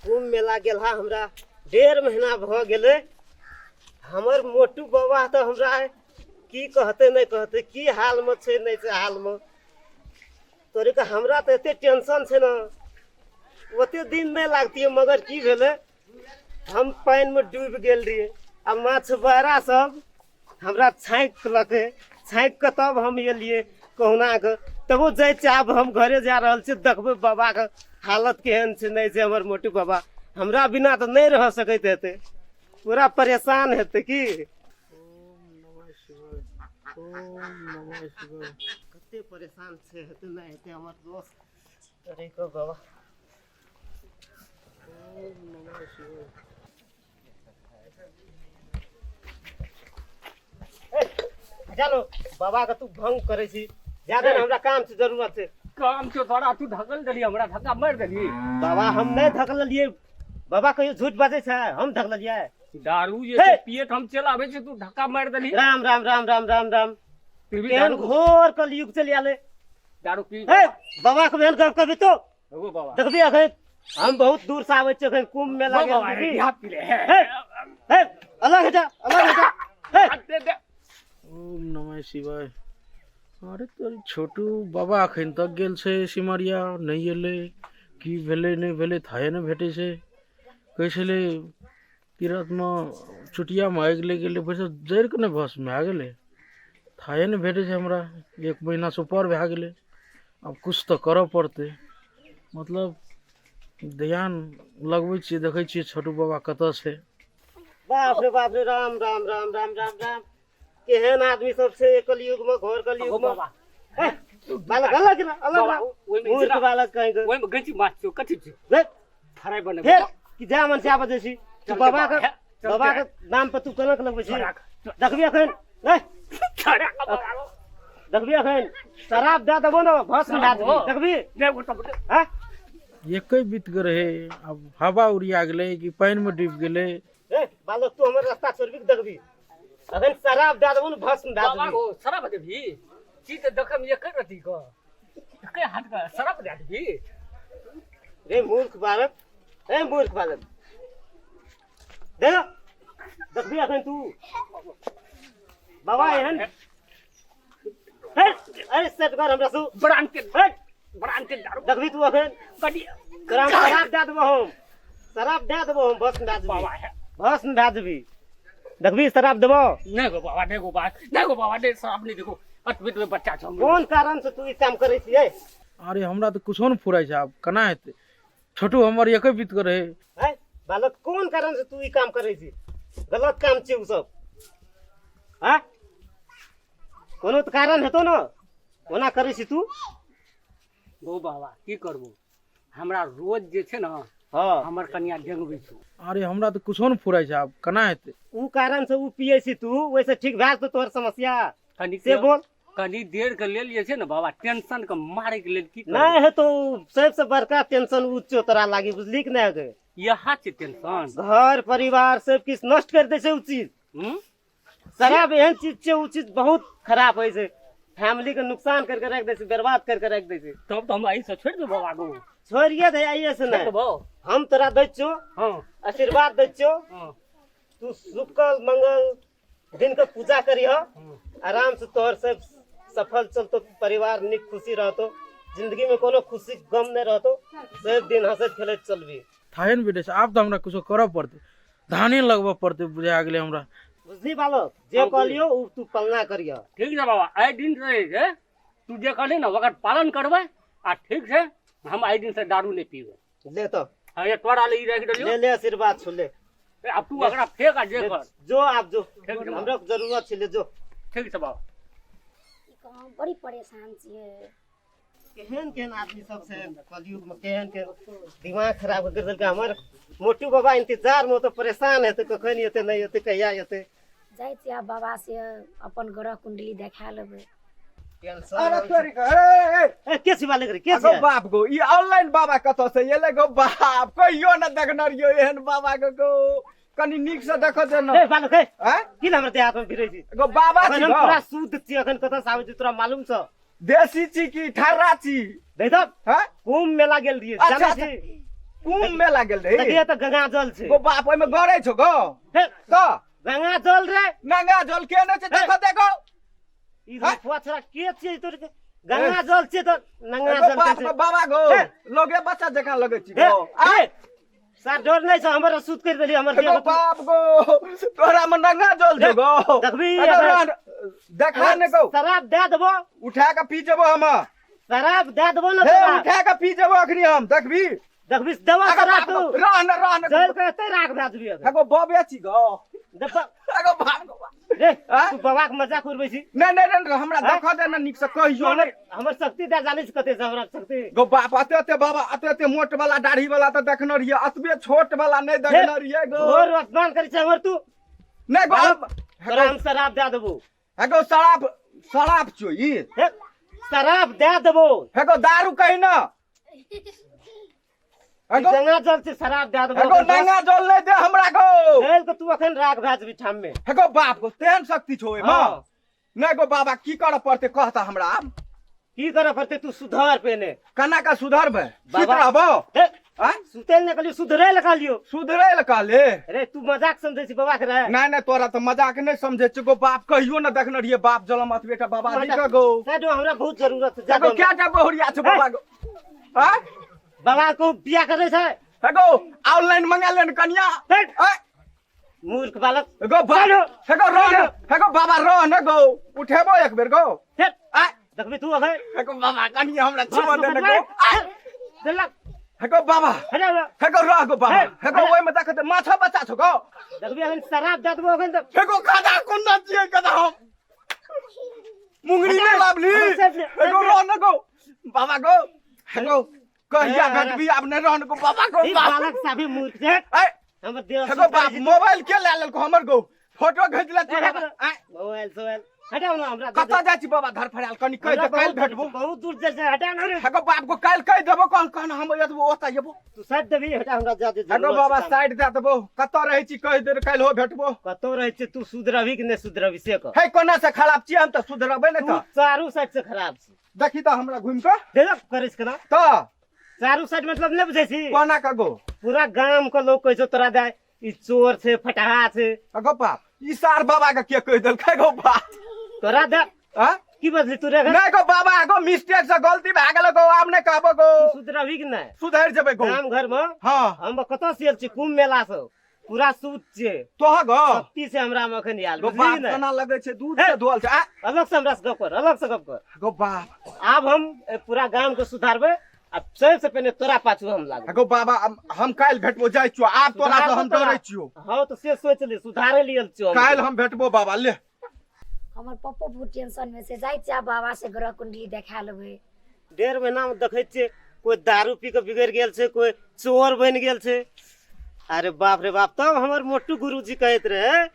कुम्भ मेला गेलहा हमरा 1.5 महीना भऽ गेलै। हमर मोटू बाबा तऽ हमरा की कहतै नहि कहतै, की हालमे छै नहि छै हालमे। तोरे के हमरा तऽ एते टेंशन छै ने, ओते दिन नहि लागतियै, मगर की भेलै हम पानिमे डूबि गेल रहियै आ मछुआरा सब हमरा छाँकि लेलकै। छाँकि कऽ तब हम एलियै कहुना कऽ, तबो जाइ छियै। आब हम घरे जा रहल छियै, देखबै बाबाके हालत केहन छै नहि छै। हमर मोटू बाबा हमरा बिना तऽ नहि रह सकैत हेतै, पूरा परेशान हेतै की। ओम नमः शिवाय, ओम नमः शिवाय। कते परेशान छै हेतै नहि हेतै हमर दोस्त। अरे को बाबा। ओम नमः शिवाय। चलो बाबा के तू भंग करे छी ज्यादा हमरा काम छै, जरूरत छै। काम छौ तोरा, तू धकल देली हमरा, धक्का मारि देली। बाबा हम नहि धकललियै, बाबा कहियो झूठ बाजै छै? हम धकललियै? दारू जे हे! छै पिए हम चलि आबै छी, तू धक्का मारि देली। राम राम राम राम राम राम। पीबी केहन दारू? घोर कलयुग चलि आले। दारू पी। हे बाबा के भेल गप कभी तो एगो बाबा देखबी अखन हम बहुत दूर से आबै छी, अखन कुंभ मेला गो गेल बाबा देखबी। यहाँ पी ले। हे हे अलग हटा, अलग हटा। हे दे दे। ओम नमः शिवाय। अरे तोरी छोटू बाबा अखन तक गेल छै सिमरिया, नहि एलै, की भेलै नहि भेलै थाहे नहि भेटै छै। कहै छलै कि रातिमे चुटियामे आगि लागि गेलै, पैसा जरि कऽ नहि भस्म भए गेलै, थाहे नहि भेटै छै हमरा। 1 महीनासँ ऊपर भए गेलै, आब किछु तऽ करऽ पड़तै। मतलब ध्यान लगबै छियै, देखै छियै छोटू बाबा कतऽ छै। बाप रे बाप रे, राम राम राम राम राम राम। केहन आदमी सब छै कलयुग में, घोर कलयुग में। बाबा हे, बालक अलग ना, अलग बाबा ना। ओहिमे मूर्ख बालक कहीं के। ओहिमे गैंची माछ छौ, कथी छौ? ले, फ्राई बनेबै। फेर कि जा मन से आबै छी तू। चलते बाबा के बाबा, चलते। बाबा के नाम पर तू कलंक लगबै छी। छोड़ा, देखबी अखन, ले, छोड़ा बाबा। देखबी अखन शराब दए देबो ने भस्म भए जेबही, देखबी। नहि ओ तऽ हैं? एके बीत के रहै, आब हवा उड़िया गेलै कि पानिमे डूबि गेलै। ए बालक, तू हमर रास्ता छोड़बी के देखबी अखन शराब दए देबो ने भस्म भए बाबा जेबही। गो शराब देबही? छी तऽ देखम एके रति के एके हाथ के शराब दए देबही? रे मूर्ख बालक, रे मूर्ख बालक, दे देखबी अखन तू बाबा एहन। हे, अरे सेट कर हमरा सु ब्रांड के हे, ब्रांड के दारू। देखबी तू अखन कनी तोरा हम शराब दए देबो, हम शराब दए देबो, हम भस्म भए जेबी। बाबा है भस्म भए जेबी, देखबी शराब देबो। नहीं गो बाबा, नहीं गो बाबा, नहीं गो बाबा, नहीं, शराब नहीं देखो, अतबे तो बच्चा छौ। कोन कारण से तू ई काम करै छियै? अरे हमरा तऽ किछो नहि फुराइ छै, आब केना हेतै? छोटू हमर एके बीत के रहै। है बालक, कोन कारण से तू ई काम करै छी? गलत काम छै उ सब। हाँ, कोनो तऽ कारण हेतौ ने ओना करै छी तू। गो बाबा की करबो, हमरा रोज जे छै ने हमर कनिया डेंगबै छौ। अरे हमरा तऽ किछो नहि फुराइ छै, आब केना हेतै? उ कारण से उ पियै छी तू, ओहिसे ठीक भए जेतौ तोहर समस्या। कनी से बोल। कनी देर के लेल जे छै ने बाबा, टेंशन के मारे के लेल की करबै? नहि हेतौ, सबसे बड़का टेंशन उ छौ तोरा लागी, बुझली कि नहि? गे इएह छै टेंशन। घर परिवार सब किछु नष्ट कर दै छै उ चीज। हम्म? शराब एहन चीज छै, उ चीज बहुत खराब होइ छै, फैमिली के नुकसान करके राखि दै छै, बर्बाद करके राखि दै छै। तब तऽ हम एहिसँ छोड़ि देबो बाबा गो। छोड़िए दे आइए से। छोड़ि नहि देबो। हम तोरा दै छियौ आशीर्वाद दै छियौ। तू शुक्र मंगल दिन के पूजा करिह, आराम से तोहर सब सफल चलतो, परिवार नीक खुशी रहतो, जिंदगी में कोनो खुशी गम नहीं रहतो, सब दिन हंसैत खेलैत चलबी। थाहे नहि भेटै छै, आब तऽ हमरा किछो करऽ पड़तै, धाने लगबऽ पड़तै बुझा गेलै हमरा। बुझली बालक, जे कहलियौ उ तू पालना करिह। ठीक छै बाबा, आइ दिन से जे छै तू जे कहली ने ओकर पालन करबै आ ठीक छै, हम आइ दिन से दारू नहि पीबै। ले तो। हाँ, ये तोरा ले ई राखि देलियौ। ले ले, आशीर्वाद छो, ले। आब तू ओकरा फेंक आ जे कर। जो आब जो। ठीक छै। हमरा जरूरत छै, ले जो। ठीक छै बाबा। की कहूँ, बड़ी परेशान छियै। केहन केहन आदमी सब छै कलयुग में, केहन केहन दिमाग खराब कर देलकै। हमर मोटू बाबा इंतजार में तो परेशान हेतै, कखन एतै नहि एतै, कहिया एतै। जाइ छियै आब बाबा से अपन ग्रह कुंडली देखा लेबै। टेंशन। अरे तोरी के, ए, ए, ए, के छिबा लेकर के गो छियै? बाप गो, ई ऑनलाइन बाबा कतऽ से एलै गो बाप? कहियो न देखने रहियो एहन बाबा के गो, कनी नीक से देखो जे न। ए बालक, ए, आँय? की नाम रहते हाथ में फिरै छी? गो बाबा अखन छी हम गो। पूरा शुद्ध छी, अखन कतऽ से आबै छी तोरा मालूम छौ? देसी छी की ठर्रा छी? नहीं तब हाँ? कुंभ मेला गेल रहियै। अच्छा, जानै छी? कुंभ मेला गेल रही। देखिए तऽ गंगा जल छै। गो बाप, ओहिमे गड़ै छौ गो? हे, तऽ गंगा जल रे। गंगा जल के नहि छै, देखो देखो। ई लफुआ छोरा के छियै तोर के? गंगा जल छियै तऽ नंगा एगो जल बाप कहै छै। गो बाबा गो, हे। लोगे बच्चा जकाँ लगै छी हे, गो। आ हे, सार डर नहि छौ? हमर सूत करि देली हमर एगो देह। बाप गो, तोरा में नंगा जल छौ गो। देखबी एगो देखा ने गो। शराब दए देबो। उठा के पी जेबो हम। शराब दए देबो ने हे तोरा। उठा के पी जेबो अखनी हम, देखबी। देखबी, देबो एगो शराब बाप तू। गो, रह न, रह न। जल के एते राख भए जेबी अखन। एगो बबे छी गो। देख एगो बाप गो। रे। आँय? तू बाबा के मजाक उड़बै छी? नहीं नहीं नहीं, हमरा आँय? देखऽ दे ना नीक से, कहियो हमर नहीं। हमर शक्ति दए जानै छी कते छै हमरा शक्ति? गो बाप, अते अते बाबा, अते अते मोट वाला दाढ़ी वाला तऽ देखने रहियै, अतबे छोट वाला नहीं देखने रहियै गो। घोर अपमान करै छै हमर तू। नहीं गो। बाप, तोरा हम शराब दए देबो। हे गो, शराब शराब छौ ई? हे, शराब दए देबो। हे गो, दारू कही ना। हे गो, गंगा जल से शराब दए देबो। हे गो, नंगा जल नहीं दे हमरा गो। जल के तू अखन राख भए जेबी ठाम में। हे गो बाप गो, तेहन शक्ति छौ ओहिमे? हाँ। नहीं गो बाबा, की करऽ पड़तै कहता हमरा आब? की करऽ पड़तै? तू सुधर पहिने। केना के सुधरबै? सुति बाबा। रहबो? हे, आँय? सुतै लए नहि कहलियौ, सुधरै लए कहलियौ। सुधरै लए कहले? अरे तू मजाक समझै छी बाबा के रे? नहीं नहीं, तोरा तऽ मजाक नहीं समझै छियौ गो बाप, कहियो न देखने रहियै बाप जलम अतबे टा बाबा जी के गो। साइड, हमरा बहुत जरूरत छै, जा एगो दो। क्या टा बहुरिया छौ बाबा गो? आँय? बाबा को बियाह करै छै। हे गो, ऑनलाइन मंगा लेन कनिया। हेट, आँय? मूर्ख बालक। गो बाप, हे गो रह न, हे गो बाबा रह न गो, उठेबो एक बेर गो। हेट, आँय? देखबी तू अखन। हे गो बाबा, कनिया हमरा छुआ दे न गो। आँय? देलक। हे गो बाबा। हटा। हे गो रह गो बाबा। हे, हे गो, ओहिमे देखत माछा बच्चा छौ गो। देखबी अखन शराब दए देबो अखन तऽ। हे गो, खादा कोन ना छियै गधा, हम मुंगरी हटा, नहि लाबली। हमर सेफ ले, हे गो सेफ ले। रह न गो बाबा गो, हे गो कहिया हे, घटबी आब नहि रह न गो बाबा गो। ई बाप। बालक साफे मूर्ख छै। ऐ, हमर देह हे गो बाप, मोबाइल के लए लेलको हमर गो? फोटो घिच ले छी हे, बाबा। ऐ, मोबाइल सोबाइल हटाउ न हमरा। कतऽ जाइ छी बाबा धरफड़ायल? कनि कहि हमरा दे, काल्हि बहुत भेटबो। बहुत दूर जाइ छै, हटा न रे। हे गो बाप गो, काल्हि कहि देबो, कहन कहन हम एतबो ओतऽ एबो। तू साइड देबी? हटा हमरा, जा दे। हे गो बाबा, साइड दए देबो। कतऽ रहै छी कहि दे, काल्हि हो भेटबो। कतौ रहै छै? तू सुधरबी कि नहि सुधरबी से कह। हे, कोना से खराब छियै हम? तऽ सुधरबै नहि तू तऽ? चारू साइड से खराब छी। देखी तऽ हमरा घुमि कऽ। देखो करै छै केना। तऽ चारू साइड मतलब नहि बुझै छी? कोना के गो? पूरा गाम के लोग कहै छौ तोरा दाय ई चोर छै, फटहा छै। गो बाप, ई सार बाबा के के कहि देलकै गो बाप? तोरा दे आ की बजली तू रे? नहीं गो बाबा गो, मिस्टेक से गलती भए गेल गो, आब नहि कहबो गो। सुधरबी कि नहि? सुधरि जेबै गो। गाम घर में हाँ। हम कतऽ से आयल छी? कुंभ मेला से। पूरा सूत छियै। तोह गो? शक्ति से हमरा में अखन आयल। गो बुझली बाप, ने केना लगै छै दूध से धोअल छै आ? अलग से हमरा से गप कर, अलग से गप कर। गो बाप, आब हम ए पूरा गाम के सुधारबै आ सबसे पहिने तोरा पाछू हम लागब। गो बाबा, हम काल्हि भेटबो, जाइ छियो आब, तोरा से हम डरै छियो। हाँ तऽ से सोच ले, सुधारे लियल छियो हम। काल्हि हम भेटबो बाबा, ले। हमर पप्पो बहुत टेंशन में छै। जाइ छियै आब बाबा से ग्रह कुंडली देखा लेबै। 1.5 महीना में देखै छियै कोई दारू पी के बिगड़ गेल छै, कोई चोर बनि गेल छै। अरे बाप रे बाप, तब हमर मोटू गुरुजी कहैत रहे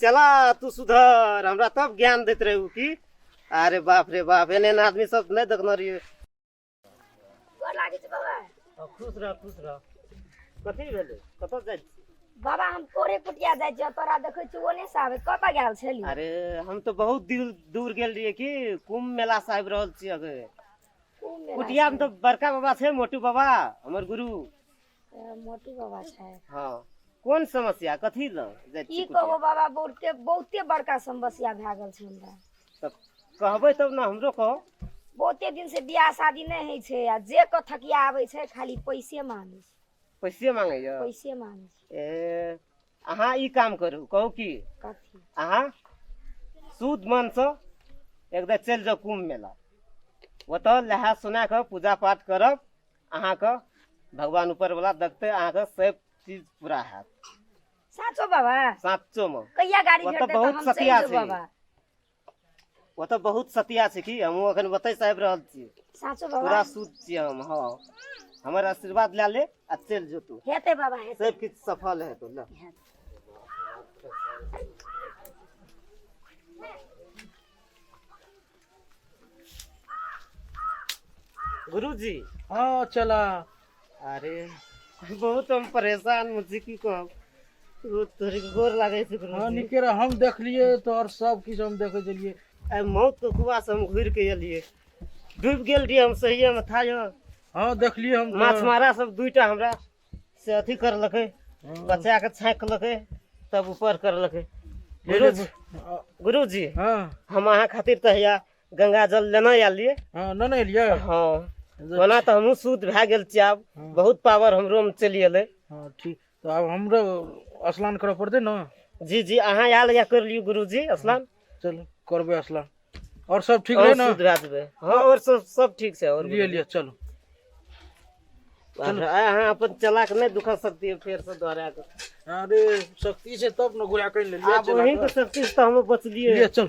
चला तू सुधर, हमरा तब ज्ञान दैत रहे उ की। अरे बाप रे बाप, एहन एहन आदमी सब नहि देखने रहियै। गोर लागै छै बाबा। हँ, खुश रह, खुश रह। कथी भेलै? कतऽ जाइ छी? बाबा, हम तोरे कुटिया जाइ छियै, तोरा देखै छियै ओने से आबै, कतऽ गेल छली? अरे हम तऽ बहुत दूर दूर गेल रहियै कि कुंभ मेला से आबि रहल छी अगे। कुंभ मेला? कुटिया में तऽ बड़का बाबा छै, मोटू बाबा, हमर गुरु। ए, मोटू बाबा छै? हाँ। कोन समस्या, कथी लऽ जाइ की छी कहबो कुटिया? बाबा, बहुते बहुते बड़का समस्या भए गेल छै हमरा। तऽ कहबै तब ने, हमरो कहो। बहुते दिन से बियाह शादी नहि होइ छै आ जे के थकिया आबै छै खाली पैसे मांगे छै। पैसे मांगैया? पैसे मांगे छै। ए, अहाँ ई काम करू, कहू की? कथी? अहाँ शुद्ध मनसँ एकदम चलि जाउ कुंभ मेला, ओतऽ नहा सुना कऽ पूजा पाठ करब, अहाँके भगवान ऊपरवला देखतै, अहाँके सब चीज पूरा हैत। साचो बाबा? साँचोमे। कहिया गाड़ी ओतऽ भेटतै तऽ बहुत हम चलि सतिया जेबै छै। बाबा। ओतऽ बहुत सतिया छै कि हमहूँ एखन ओतहि आबि रहल छी। साचो बाबा? पूरा शुद्ध छियै हम। हँ, हमर आशीर्वाद लए ले आ चलि जो तू। हेतै बाबा, हेतै। सब किछु सफल हेतौ, ल। गुरुजी। हाँ चला। अरे बहुत हम परेशान मुझे, की कहब, तोहरे के गोर लागै छै। हाँ। गुरुजी। निके रह, हम देखलिए तोहर सब किछु हम देखै छलियै। आइ मौत के कुआ से हम घुरि के एलियै, डूबि गेल रहियै हम सहिए में था यौ। हाँ देखलियै हम तऽ। माछमारा सब दुईटा हमरा से अथी करलकै, बचा के छाँकलकै तब ऊपर करलकै। गुरुजी, गुरुजी, हाँ। हम अहाँ खातिर तऽ हैया गंगा जल लेने आयल रहियै। हाँ, नहि नहि एलियै। हाँ, ओना तऽ हमहूँ शुद्ध भए गेल छी आब, बहुत पावर हमरो मे चलि एलै। हाँ ठीक, तऽ आब हमरो स्नान करऽ पड़तै ने? जी जी, अहाँ आयल या कर लियौ गुरुजी स्नान। चलू करबै स्नान। और सब ठीक अहूँ रहै ने? शुद्ध भए जेबै। हाँ, और सब सब ठीक छै। और लिए लिए चलू। अहाँ अपन चला के नहि दुखा सकती फेर से दोहरा के। अरे शक्ति छै तब ने गुड़ा कहि लेलियै। आब वही के शक्ति से तऽ हम बचलियै। लिए चल।